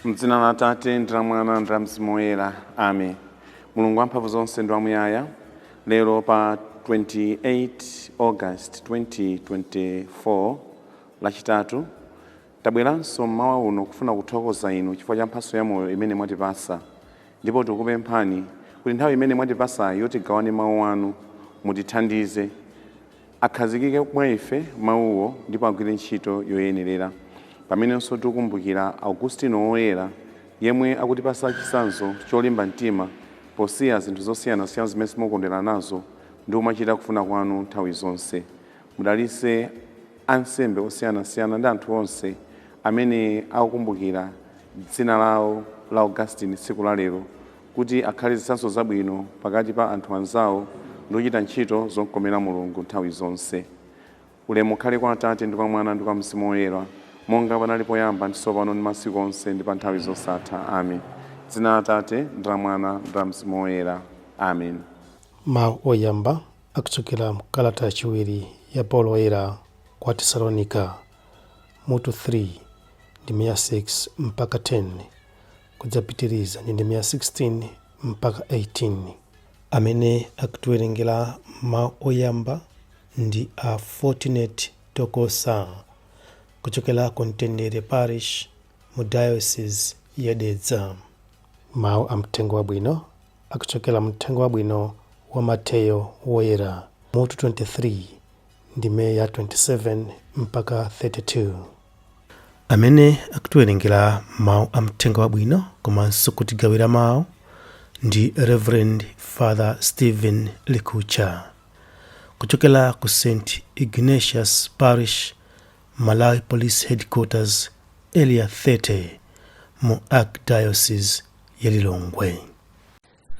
Mdzina la Atate ndi la Mwana ndi la Mzimu Woyera, amen. Mulungu wamphamvu zonse ndi wamuyaya, lero pa 28 August 2024, Lachitatu, tabweranso mmawa uno kufuna kuthokoza inu chifukwa cha mphatso ya moyo imene mwatipasa, ndipo tikukupemphani kuti nthawi imene mwatipasayi yoti tigawane mawu anu, mutithandize akhazikike mwa ife mawuwo ndipo agwire ntchito yoyenerera. Pamenenso tikukumbukira Augustino Woyera, yemwe akutipasa chitsanzo cholimba mtima posiya zinthu zosiyanasiyana zimene simukondwera nazo ndi kumachita kufuna kwanu nthawi zonse, mudalitse ansembe osiyanasiyana ndi anthu onse amene akukumbukira dzina lawo la Augustine tsiku la lero, kuti akhale zitsanzo zabwino pakati pa anthu anzawo ndi kuchita ntchito zokomera Mulungu nthawi zonse. Ulemu ukhale kwa Atate ndi kwa Mwana ndi kwa Mzimu Woyera, monga panali poyamba, ndi tsopano, ndi masiku onse, ndi pa nthawi zosatha. Amen. Dzina la Atate ndi la Mwana ndi la Mzimu Woyera. Amen. Mawu oyamba akuchokera mkalata yachiwiri ya Paulo Woyera kwa Tesalonika, mutu 3, ndime ya 6 mpaka 10, kudzapitiriza ndi ndime ya 16 mpaka 18. Amene akutiwerengera mawu oyamba ndi a Fortunate Tokosa kuchokera ku Mtendere Parish mu Diocese ya Dedza. Mawu a Mthenga Wabwino akuchokera Mthenga Wabwino wa Mateyo Woyera, mutu 23, ndime ya 27 mpaka 32. Amene akutiwerengera mawu a Mthenga Wabwino komanso kutigawira mawu ndi Reverend Father Stephen Likucha kuchokera ku St Ignatius Parish, Malawi Police Headquarters, Area 30, mu Archdiocese ya Lilongwe.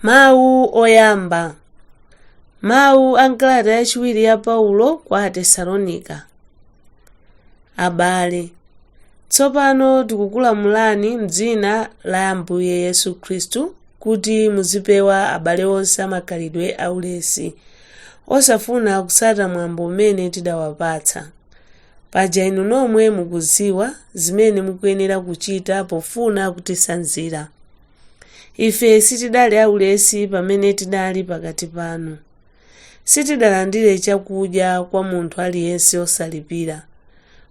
Mawu oyamba. Mawu a m'kalata yachiwiri ya Paulo kwa Atesalonika. Abale, tsopano tikukulamulani m'dzina la Ambuye Yesu Khristu kuti muzipewa abale onse amakhalidwe aulesi, osafuna kutsata mwambo umene tidawapatsa. Paja inu nomwe mukudziwa zimene mukuyenera kuchita pofuna kutitsanzira. Ife sitidali aulesi pamene tidali pakati panu. Sitidalandire chakudya kwa munthu aliyense osalipira,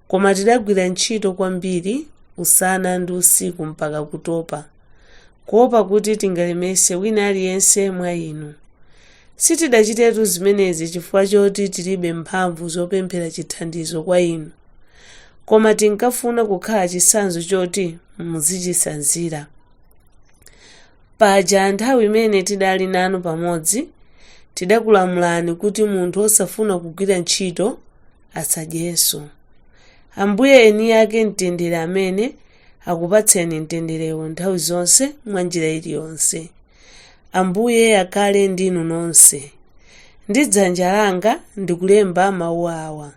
koma tidagwira ntchito kwambiri usana ndi usiku mpaka kutopa, kuopa kuti tingalemetse wina aliyense mwa inu. Sitidachitetu zimenezi chifukwa choti tilibe mphamvu zopemphera chithandizo kwa inu, koma tinkafuna kukhala chitsanzo choti muzichitsanzira. Paja nthawi imene tidali nanu pamodzi, tidakulamulani kuti munthu osafuna kugwira ntchito asadyenso. Ambuye eni ake mtendere amene akupatseni mtenderewo nthawi zonse mwa njira iliyonse. Ambuye akhale ndinu nonse. Ndi dzanja langa ndikulemba mawu awa.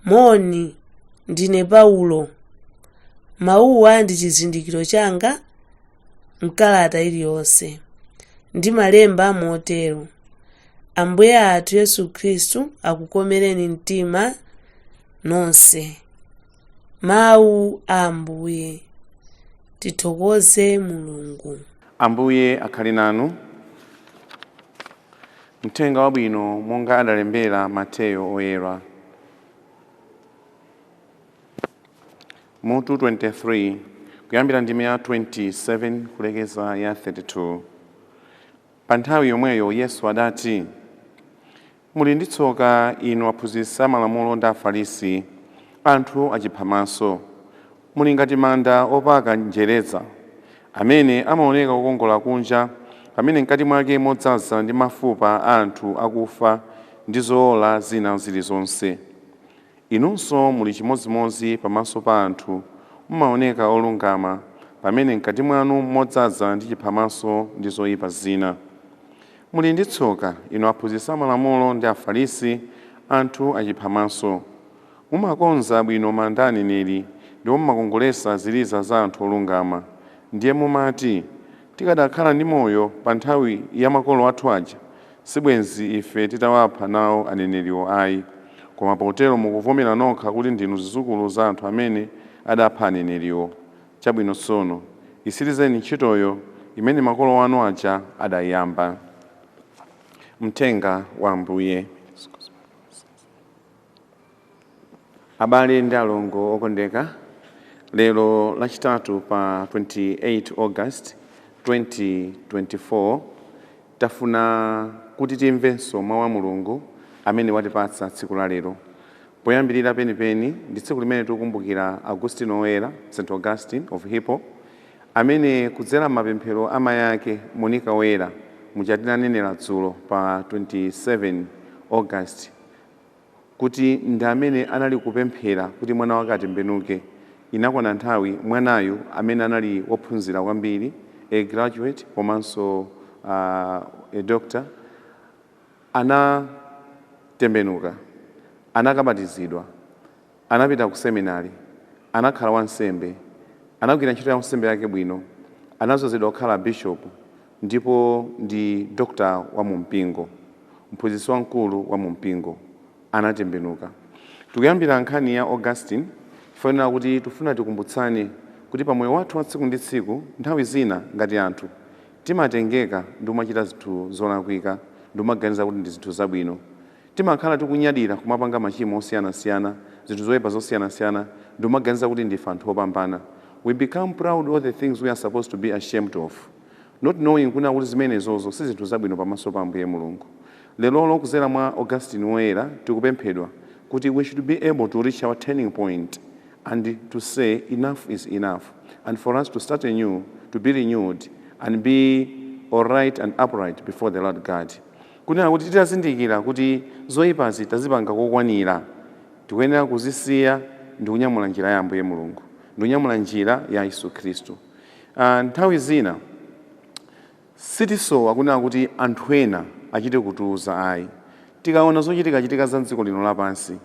Moni, ndine Paulo. Mawuwa ndi chizindikiro changa mkalata iliyonse. Ndimalemba motero. Ambuye athu Yesu Khristu akukomereni mtima nonse. Mawu a Ambuye. Tithokoze Mulungu. Ambuye akhale nanu. Mthenga Wabwino monga adalembera Mateyo Oyera, mutu 23, kuyambira ndime ya 27 kulekeza ya 32. Pa nthawi yomweyo Yesu adati, "Muli ndi tsoka inu aphunzitsi amalamulo ndi Afarisi, anthu achiphamaso! Muli ngati manda opaka njereza, amene amaoneka kukongola kunja, pamene mkati mwake modzaza ndi mafupa a anthu akufa ndi zowola zina zilizonse. Inunso muli chimodzimodzi pamaso pa anthu, mumaoneka olungama, pamene mkati mwanu modzaza ndi chiphamaso ndi zoyipa zina. Muli ndi tsoka inu aphunzitsi amalamulo ndi Afarisi, anthu achiphamaso! Mumakonza bwino manda aneneri ndipo mumakongoletsa ziliza za anthu olungama. Ndiye mumati, Tikadakhala ndi moyo pa nthawi ya makolo athu aja, sibwenzi ife titawapha nawo aneneriwo ayi. Koma potero mukuvomera nokha kuti ndinu zidzukulu za anthu amene adapha aneneriwo. Chabwino tsono, itsirizeni ntchitoyo imene makolo anu aja adayiyamba. Mthenga wa Ambuye. Abale ndi alongo okondeka, lero Lachitatu pa 28 August 2024, tafuna kuti timvenso mawu a Mulungu amene watipatsa tsiku la lero. Poyambirira penipeni, ndi tsiku limene tikukumbukira Augustino Woyera, St Augustine of Hippo, amene kudzera m'mapemphero a mayi ake Monica Woyera, muja tinanenera dzulo pa 27 August kuti ndi amene anali kupemphera kuti mwana wake atembenuke. Inakwana nthawi mwanayu, amene anali wophunzira kwambiri, a graduate komanso a doctor, anatembenuka, anakabatizidwa, anapita ku seminari, anakhala wansembe, anagwira ntchito ya unsembe yake bwino, anadzozedwa kukhala bishop, ndipo ndi doctor wa mumpingo, mphunzitsi wamkulu wa mumpingo, anatembenuka. Tikuyambira nkhani ya Augustine tifanira kuti tifuna tikumbutsane kuti pamoyo wathu wa tsiku ndi tsiku, nthawi zina ngati anthu timatengeka ndi kumachita zinthu zolakwika ndi kumaganiza kuti ndi zinthu zabwino. Timakhala tikunyadira kumapanga machimo osiyanasiyana, zinthu zoyipa zosiyanasiyana, ndi kumaganiza kuti ndife anthu opambana. We become proud of the things we are supposed to be ashamed of, not knowing kuna kuti zimenezozo si zinthu zabwino pamaso pa Ambuye Mulungu. Lerolo kudzera mwa Augustine Woyera tikupemphedwa kuti we should be able to reach our turning point and to say enough is enough, and for us to start anew, to be renewed and be alright and upright before the Lord God. Kunena kuti titazindikira kuti zoyipazi tazipanga kokwanira, tikuyenera kuzisiya ndi kunyamula njira ya Ambuye Mulungu, ndi kunyamula njira ya Yesu Khristu. Nthawi zina sitisowa kunena kuti anthu ena achite kutiuza ayi. Tikaona zochitikachitika za dziko lino lapansi,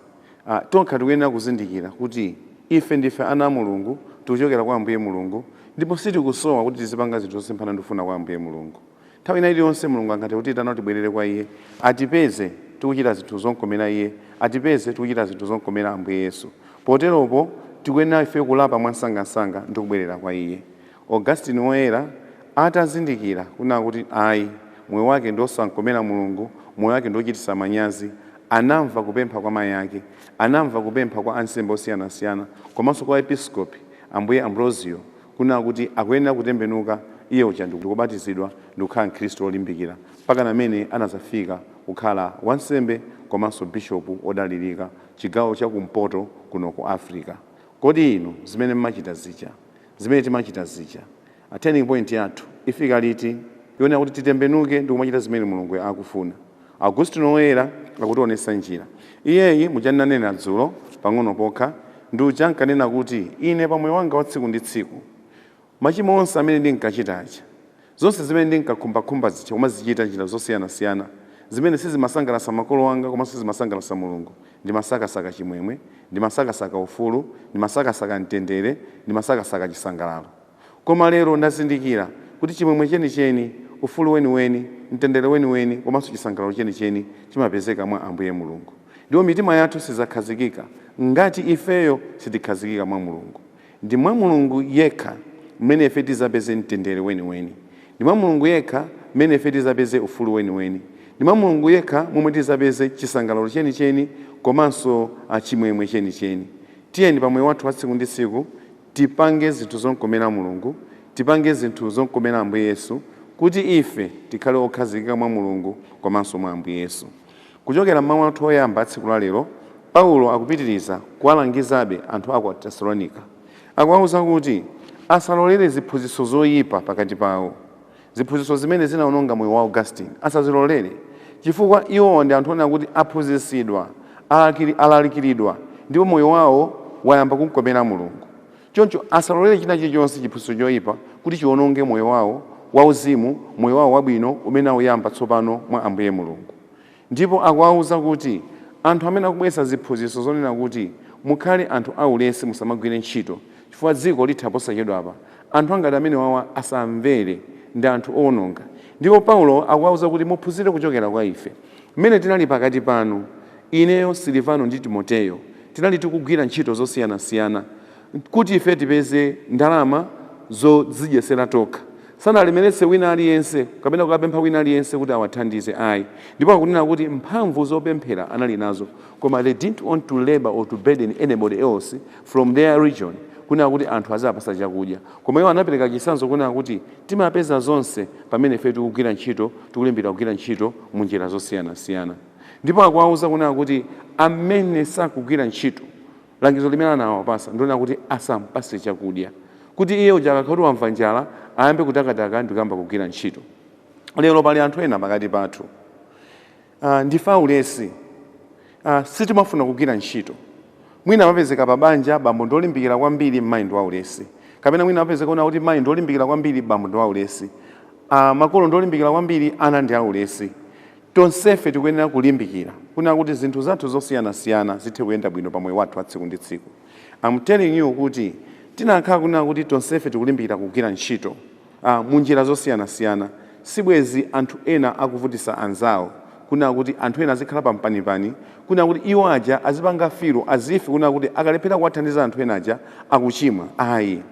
tokha tikuyenera kuzindikira kuti ife ndife ana a Mulungu, tikuchokera kwa Ambuye Mulungu, ndipo sitikusowa kuti tizipanga zinthu zosemphana ndi kufuna kwa Ambuye Mulungu. Nthawi ina iliyonse Mulungu angathe kutiyitana kuti tibwerere kwa Iye, atipeze tikuchita zinthu zonkomera Iye, atipeze tikuchita zinthu zonkomera Ambuye Yesu. Poteropo tikuyenera ife kulapa mwansangasanga ndi kubwerera kwa Iye. Augustine Woyera atazindikira kunena kuti ayi, moyo wake ndi osankomera Mulungu, moyo wake ndi ochititsa manyazi, anamva kupempha kwa mayi ake, anamva kupempha kwa ansembe osiyanasiyana komanso kwa episkopi Ambuye Ambrosio kunena kuti akuyenera kutembenuka. Iye uja ndikubatizidwa ndi kukhala mkhristu olimbikira mpaka amene anazafika kukhala wansembe komanso bishopu odalirika chigawo chakumpoto kuno ku Africa. Kodi inu zimene mmachita zija, zimene timachita zija, a turning point yathu ifika liti yonena kuti titembenuke ndi kumachita zimene Mulungu akufuna? Augustino Woyera akutionetsa njira. Iyeyi, muchananena dzulo pang'ono pokha, ndi uja ankanena kuti ine pamoyo wanga wa tsiku ndi tsiku, machimo onse amene ndinkachita aja, zonse zimene ndinkakhumbakhumba zija kumazichita njira zosiyanasiyana zimene sizimasangalatsa makolo anga komanso sizimasangalatsa Mulungu, ndimasakasaka chimwemwe, ndimasakasaka ufulu, ndimasakasaka mtendere, ndimasakasaka chisangalalo. Koma lero ndazindikira kuti chimwemwe chenicheni, ufulu weniweni, mtendere weniweni komanso chisangalalo chenicheni chimapezeka mwa Ambuye Mulungu. Ndipo mitima yathu sizakhazikika ngati ifeyo sitikhazikika mwa Mulungu. Ndi mwa Mulungu yekha mmene ife tizapeze mtendere weniweni, ndi mwa Mulungu yekha mmene ife tizapeze ufulu weniweni, ndi mwa Mulungu yekha momwe tizapeze chisangalalo chenicheni komanso chimwemwe chenicheni. Tiyeni pamoyo wathu wa tsiku ndi tsiku tipange zinthu zonkomera Mulungu, tipange zinthu zonkomera Ambuye Yesu, kuti ife tikhale okhazikika mwa Mulungu komanso mwa Ambuye Yesu. Kuchokera mmawu athu oyamba a tsiku la lero, Paulo akupitiriza kuwalangizabe anthu aku Tesalonika. Akuwawuza kuti asalolere ziphunzitso zoyipa pakati pawo, ziphunzitso zimene zinawononga moyo wa Augustine asazilolere, chifukwa iwowa ndi anthu onena kuti aphunzitsidwa, alalikiridwa, ndipo moyo wawo wayamba kumkomera Mulungu. Choncho asalolere china chilichonse, chiphunzitso choyipa, kuti chiwononge moyo wawo wauzimu, moyo wawo wabwino umene awuyamba tsopano mwa Ambuye Mulungu. Ndipo akuwawuza kuti anthu amene akubweretsa ziphunzitso zonena kuti mukhale anthu aulesi, musamagwire ntchito chifukwa dziko litha posachedwapa, anthu angati amene wawa asamvere. Ndi anthu owononga. Ndipo Paulo akuwauza kuti muphunzire kuchokera kwa ife. Mmene tinali pakati panu, ineyo, Silivano ndi Timoteyo, tinali tikugwira ntchito zosiyanasiyana kuti ife tipeze ndalama zodzidyesera tokha. Sanalemeretse wina aliyense kapena kukapempha wina aliyense kuti awathandize, ayi. Ndipo akunena kuti mphamvu zopemphera anali nazo, koma they didn't want to labor or to burden anybody else from their region, kunena kuti anthu azapasa chakudya. Koma iwo anapereka chitsanzo kunena kuti timapeza zonse pamene ife tikugwira ntchito, tikulimbira kugwira ntchito mu njira zosiyanasiyana. Ndipo akuwauza kunena kuti amene sakugwira ntchito, langizo limene anawapasa ndionena kuti asampase chakudya, kuti iye uja akakhala kuti wamva njala ayambe kutakataka ndikuyamba kugwira ntchito. Lero pali anthu ena pakati pathu, ndife aulesi, sitimafuna kugwira ntchito. Mwina amapezeka pa banja bambo ndolimbikira kwambiri, mayi ndi waulesi, kapena mwina amapezeka kuona kuti mayi ndolimbikira kwambiri, bambo ndi waulesi, makolo ndolimbikira kwambiri, ana ndi aulesi. Tonsefe tikuyenera kulimbikira kunena kuti zinthu zathu zosiyanasiyana zithe kuyenda bwino pa moyo wathu wa tsiku ndi tsiku. I'm telling you kuti tinakhala kunena kuti tonsefe tikulimbikira kugwira ntchito mu njira zosiyanasiyana, sibwezi anthu ena akuvutisa anzawo, kunena kuti anthu ena azikhala pampanipani, kunena kuti iwo aja azipanga feel as if kunena kuti akalephera kuwathandiza anthu ena aja akuchimwa, ayi.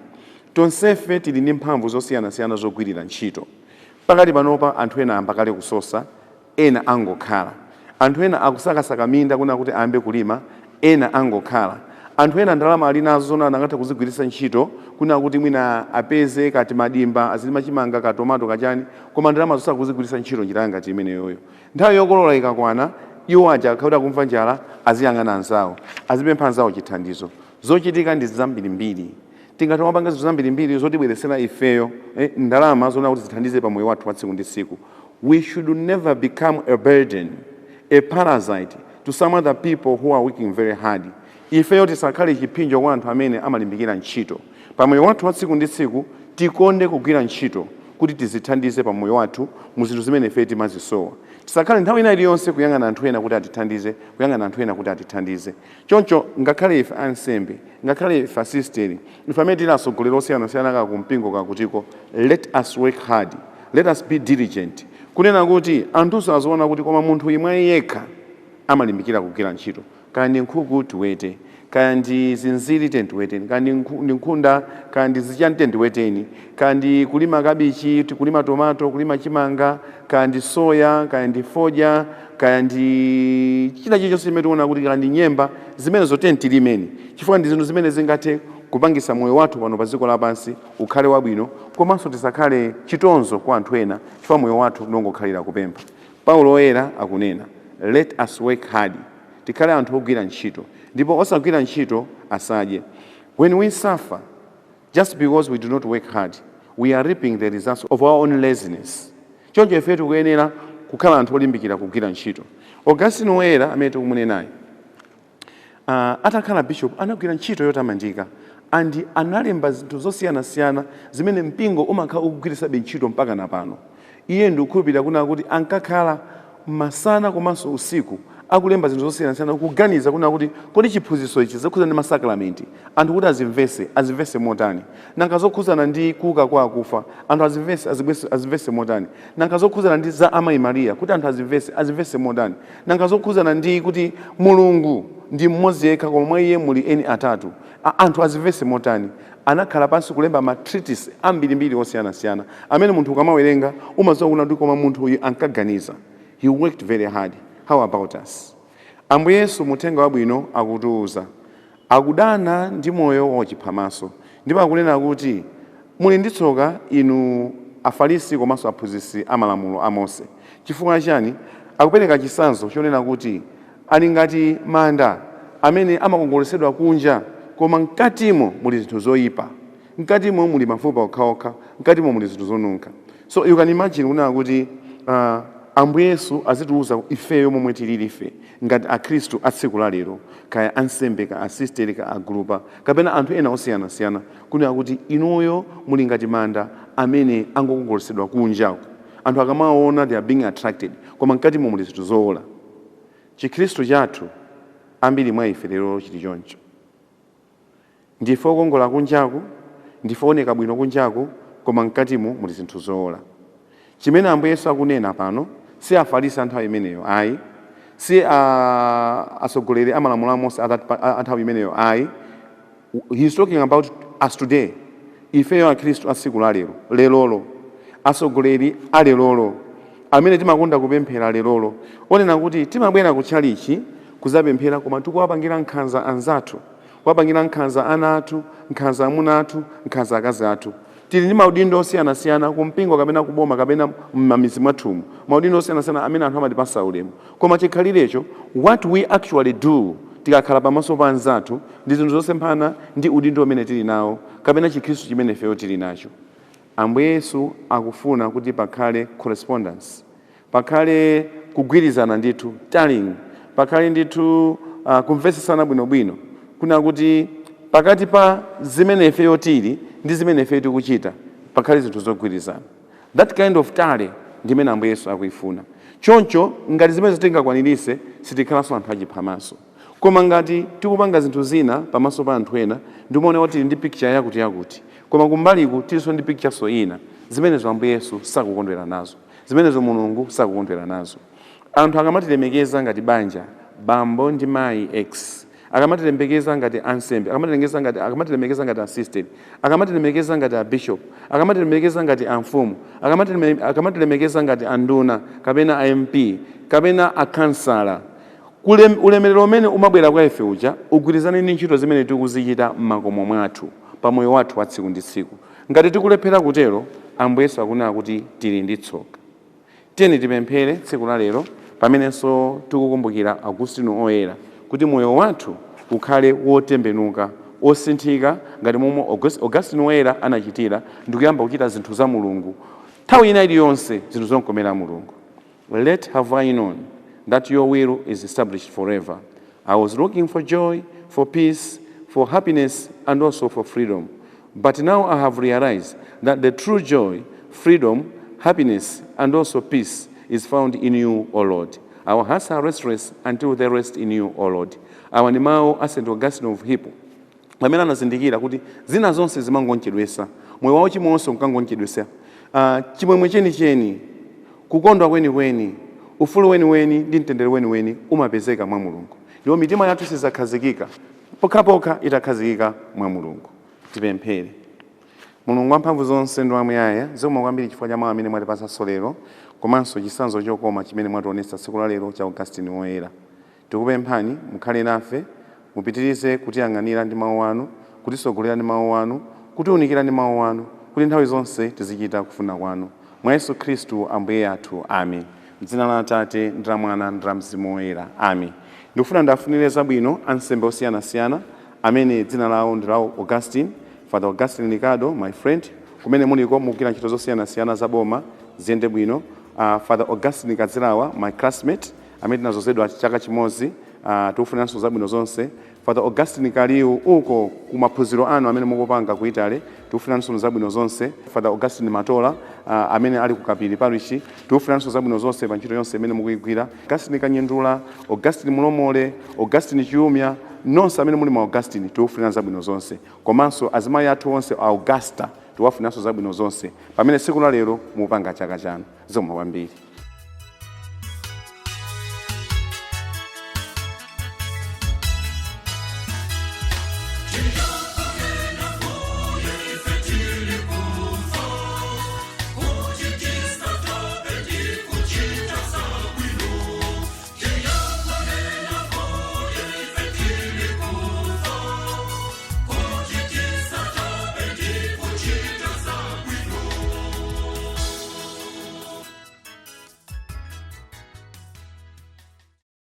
Tonsefe tili ndi mphamvu zosiyanasiyana zogwirira ntchito. Pakati panopa anthu ena ayamba kale kusosa, ena angokhala. Anthu ena akusakasaka minda kunena kuti ayambe kulima, ena angokhala. Anthu ena ndalama ali nazo zona angathe kuzigwiritsa ntchito kunena kuti mwina apeze kati madimba, azilima chimanga, katomato, kachani, koma ndalama zosakuzigwiritsa ntchito njira ngati imeneyoyo. Nthawi yokolola ikakwana, iwo aja akakhala kuti akumva njala aziyang'ana anzawo, azipempha anzawo chithandizo. Zochitika ndi zambirimbiri. Tingathe kumapanga zinthu zambirimbiri zotibweretsera ifeyo ndalama zona kuti zithandize pa moyo wathu wa tsiku ndi tsiku. We should never become a burden, a parasite to some other people who are working very hard. Ifeyo tisakhale chipsinjo kwa anthu amene amalimbikira ntchito. Pa moyo wathu wa tsiku ndi tsiku tikonde kugwira ntchito kuti tizithandize pa moyo wathu mu zinthu zimene ife timazisowa. Tisakhale nthawi ina iliyonse kuyang'ana anthu ena kuti atithandize, kuyang'ana anthu ena kuti atithandize. Choncho ngakhale ife ansembe, ngakhale ife asisteri, ife amene tili atsogoleri osiyanasiyana ka kumpingo kakutiko, let us work hard, let us be diligent, kunena kuti anthunso aziona kuti koma munthu imwe yekha amalimbikira kugwira ntchito. Kaya ndi nkhuku tiwete, kaya ndi zinziri tiweteni, kaya ndi nkhunda, kaya ndi zichani tiweteni, kaya ndi kulima kabichi, kulima tomato, kulima chimanga, kaya ndi soya, kaya ndi fodya, kaya ndi china chilichonse chimene tikuona kuti, kaya ndi nyemba, zimenezo tilimeni, chifukwa ndi zinthu zimene zingathe kupangisa moyo wathu pano pa dziko lapansi ukhale wabwino, komanso tisakhale chitonzo kwa anthu ena chifukwa moyo wathu ndongokhalira kupempha. Paulo Oyera akunena, let us work hard, tikhale anthu ogwira ntchito, ndipo osagwira ntchito asadye. When we suffer just because we do not work hard, we are reaping the results of our own laziness. Choncho ife tikuyenera kukhala anthu olimbikira kugwira ntchito. Augustine Woyera amene tikumunenayi, atakhala bishop anagwira ntchito yotamandika and analemba zinthu zosiyanasiyana zimene mpingo umakhala ukugwiritsabe ntchito mpaka na pano. Iye ndikukhulupirira kunena kuti ankakhala masana komanso usiku akulemba zinthu zosiyanasiyana, kuganiza kunena kuti kodi chiphunzitso ichi zokhudzana ndi masakramenti anthu kuti azimvese, azimvese motani? Nanga zokhudzana ndi kuuka kwa akufa anthu azimvese, azimvese motani? Nanga zokhudzana ndi za amayi Mariya kuti anthu azimvese, azimvese motani? Nanga zokhudzana ndi kuti Mulungu ndi mmodzi yekha koma mwa iye muli eni atatu, anthu azimvese motani? Anakhala pansi kulemba ma treatise ambirimbiri osiyanasiyana amene munthu ukamawerenga umadziwa kuna kuti koma munthu uyu ankaganiza. He worked very hard. How about us? Ambuye Yesu muthenga wabwino akutiuza, akudana ndi moyo wachiphamaso, ndipo akunena kuti muli ndi tsoka inu Afarisi komanso aphunzitsi amalamulo a Mose. Chifukwa chani? Akupereka chitsanzo chonena kuti ali ngati manda amene amakongoletsedwa kunja, koma mkatimo muli zinthu zoyipa, mkatimo muli mafupa okhaokha, mkatimo muli zinthu zonunkha. So you can imagine kunena kuti Ambuye Yesu azitiuza ifeyo momwe tilili ife ngati Akhristu a tsiku la lero, kaya ansembe, ka asisteri, ka agulupa, kapena anthu ena osiyanasiyana, kunena kuti inuyo muli ngati manda amene angokongoletsedwa kunjako, anthu akamaona they are being attracted, koma mkatimo muli zinthu zowola. Chikhristu chathu ambiri mwa ife lero chili choncho. Ndife okongola kunjaku, ndife ooneka bwino kunjaku, koma mkatimo muli zinthu zowola. Chimene Ambuye Yesu akunena pano si Afarisi a nthawi imeneyo ayi, si atsogoleri a malamulo a Mose a nthawi imeneyo ayi. He's talking about us today, ifeyo Akhristu a tsiku la lero, lerolo, atsogoleri a lerolo amene timakonda kupemphera lerolo, onena kuti timabwera kutchalichi kuzapemphera, koma tikuwapangira nkhanza anzathu, kuwapangira nkhanza ana athu, nkhanza amuna athu, nkhanza akazi athu. Tili ndi maudindo osiyanasiyana kumpingo kapena kuboma kapena m'mamizi mwathumu, maudindo osiyanasiyana amene anthu amatipasa ulemu, koma chikhalirecho what we actually do tikakhala pamaso pa anzathu ndi zinthu zosemphana ndi udindo umene tili nawo kapena Chikhristu chimene ifeyo tili nacho. Ambuye Yesu akufuna kuti pakhale correspondence, pakhale kugwirizana ndithu, tallying, pakhale ndithu kumvetsetsana bwinobwino, kuna kuti pakati pa zimene ifeyo tili ndi zimene ifeyo tikuchita pakhale zinthu zogwirizana. That kind of tally ndimene Ambuye Yesu akuifuna. Choncho ngati zimene tingakwanirise, sitikhalanso anthu achiphamaso. Koma ngati tikupanga zinthu zina pamaso pa anthu ena, ndimaona kuti tili ndi picture yakuti yakuti, koma kumbaliku tilinso ndi picture so ina, zimenezo Ambuye Yesu sakukondwera nazo, zimenezo Mulungu sakukondwera nazo. Anthu akamatilemekeza ngati banja, bambo ndi mayi x, akamatilemekeza ngati ansembe, akamatilemekeza ngati assistant, akamatilemekeza ngati a bishop, akamatilemekeza ngati amfumu, akamatilemekeza ngati anduna kapena a MP kapena a kansala, ulemerero umene umabwera kwa ife uja ugwirizane ndi ntchito zimene tikuzichita m'makomo mwathu, pamoyo wathu wa tsiku ndi tsiku. Ngati tikulephera kutero, Ambuye Yesu akunena kuti tili ndi tsoka. Tiyeni tipemphere tsiku la lero, pamenenso tikukumbukira Augustino Oyera, kuti moyo wathu ukhale wotembenuka, osinthika, ngati momwe Augustino Oyera anachitira ndikuyamba kuchita zinthu za Mulungu nthawi ina iliyonse, zinthu zonkomera Mulungu. Let have I known that your will is established forever. I was looking for joy, for peace, for happiness, and also for freedom. But now I have realized that the true joy, freedom, happiness, and also peace is found in you, O Lord. Our hearts are restless until they rest in you, O Lord. Awa ndi mawu a St. Augustine of Hippo, pamene anazindikira kuti zina zonse zimangonchedwesa, moyo wawo chimonso nkangonchedwesa. Chimwemwe chenicheni, kukondwa kwenikweni, ufulu weniweni ndi mtendere weniweni umapezeka mwa Mulungu, ndipo mitima yathu sizakhazikika pokhapokha itakhazikika mwa Mulungu. Tipemphere. Mulungu wamphamvu zonse ndi wamuyaya, zikomo kwambiri chifukwa cha mawu amene mwatipatsanso lero, komanso chitsanzo chokoma chimene mwationetsa tsiku la lero cha Augustine Woyera. Tikupemphani mukhale nafe, mupitirize kutiyang'anira ndi mawu anu, kutisogolera ndi mawu anu, kutiwunikira ndi mawu anu, kuti nthawi zonse tizichita kufuna kwanu. Mwa Yesu Khristu Ambuye athu, amen. Mdzina la Atate ndi la Mwana ndi la Mzimu Woyera, amen. Ndikufuna ndafunire zabwino ansembe osiyanasiyana amene dzina lawo ndi la Augustine. Father Augustine Ricardo, my friend, kumene muliko mukugwira ntchito zosiyanasiyana za boma, ziyende bwino. Father Augustine Kadzilawa, my classmate amene tinazozedwa chaka chimodzi, tikufuniranso zabwino zonse. Father Augustine Kaliu, uko kumaphunziro anu amene mukupanga ku Italy, tikufuniranso zabwino zonse. Father Augustine Matola, amene ali ku Kapiri Parish, tikufuniranso zabwino zonse pa ntchito yonse imene mukuyigwira. Augustine Kanyendula, Augustine Mulomole, Augustine Chiumya, nonse amene muli mwa Augustine, tikufunira zabwino zonse. Komanso azimayi athu onse Augusta, tikuwafuniranso zabwino zonse pamene tsiku la lero mupanga chaka chanu. Zikomo kwambiri.